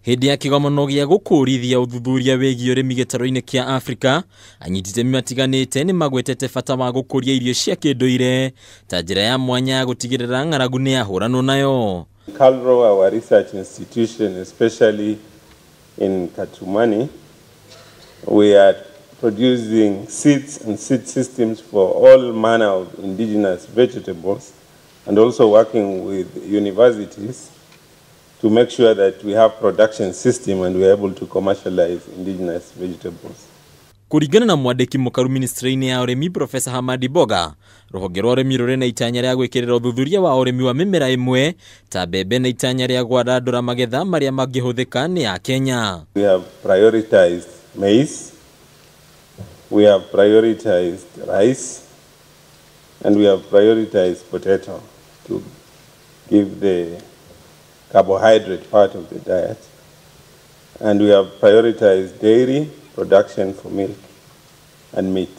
Hĩndĩ ya kĩgomano gĩa gũkũrithia ũthuthuria wĩgiĩ ũrĩmi gĩtarũ-inĩ kĩa Afrika, anyiti itemi matiganĩte nĩ magwetete bata wa gũkũria irio cia kĩndũire ta njĩra ya mwanya ya gũtigĩrĩra ng'aragu nĩ yahũranwo nayo. KALRO, our research institution, especially in Katumani, we are producing seeds and seed systems for all manner of indigenous vegetables, and also working with universities to make sure that we have production system and we are able to commercialize indigenous vegetables. Kũringana na mwandĩki mũkaru ministry-inĩ ya ũrĩmi Professor Hamadi Boga, rũhonge rwa ũrĩmi rũrĩ na itanya rĩa gwĩkĩrĩra ũthuthuria wa ũrĩmi wa mĩmera ĩmwe ta mbembe na itanya rĩa gwandandũra magetha marĩa mangĩhũthĩka nĩ a Kenya. We have prioritized maize, we have prioritized rice, and we have prioritized potato to give the carbohydrate part of the diet. And we have prioritized dairy production for milk and meat.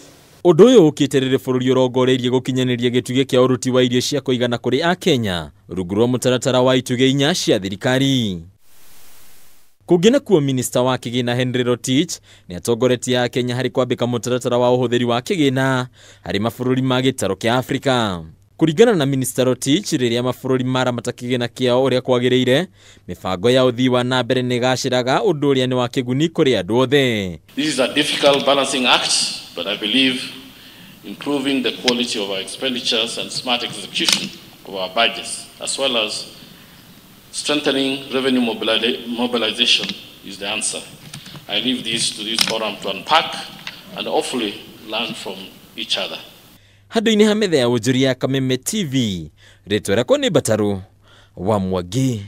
Ũndũ ũyũ ũkĩte rĩrĩ bũrũri ũrongoreirie gũkinyanĩria gĩtugĩ kĩa ũruti wa irio cia kũigana kũrĩ Akenya rungu rwa mũtaratara wa itugĩ inya cia thirikari. Kũngĩ nakuo minista wa kĩgĩna Henry Rotich nĩ atongoretie Akenya harĩ kwambĩka mũtaratara wa ũhũthĩri wa kĩgĩna harĩ mabũrũri ma gĩtarũ kĩa Afrika. Kũringana na minista Rotich, rĩrĩa mabũrũri maramata kĩgĩna kĩao ũrĩa kwagĩrĩire, mĩbango ya ũthii wa na mbere nĩ ĩgacĩraga, ũndũ ũrĩa nĩ wa kĩguni kũrĩ andũ othe. This is a difficult balancing act, but I believe improving the quality of our expenditures and smart execution of our budgets, as well as strengthening revenue mobilization is the answer. I leave this to this forum to unpack and hopefully learn from each other. Handũ-inĩ ha metha ya wonjoria ya Kameme TV, rĩtwa rĩakwa nĩ Mbataru wa Mwangi.